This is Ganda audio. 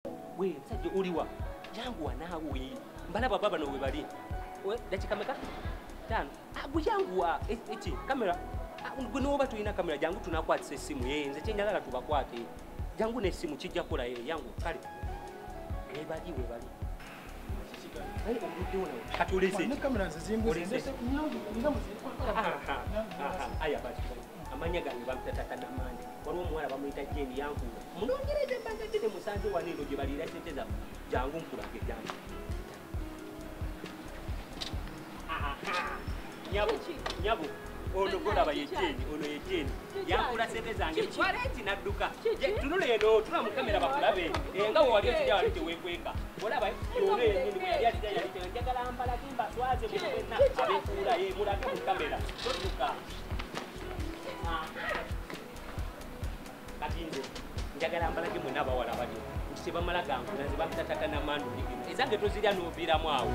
We musajja oliwa yanguwa naawe mbalaba baba no we bali dakika meka 5 gwe yanguwa eki kamera gwe n'oba tulina kamera jangu tunakwatisa essimu nze kyenjagala tubakwate jangu n'essimu kijja kukola yangu kale webali webali amanya gange bamutatata namande waliwo omuwala bamuyita Jane yankuula munoonyereza ebbanga ddene musanze wano eno gye baliira sente zammwe jangu nkulage jangu nyabo nyabo ono golaba ye Jane ono ye Jane yankula sente zange twala enti nadduka tunula eno tula mu kamera bakulabe nga we wali okijja wali teweekweka olaba ono yennyini bwe yali atija yali njagala mbalage mbaswaze mwenna abeekuula ye mulage mu kamera todduka kati nze njagala mbalage mwenna abawala batyo nti tebamala gankula nze bamutatata namando ligino ezange tozirya n'oviiramu awo.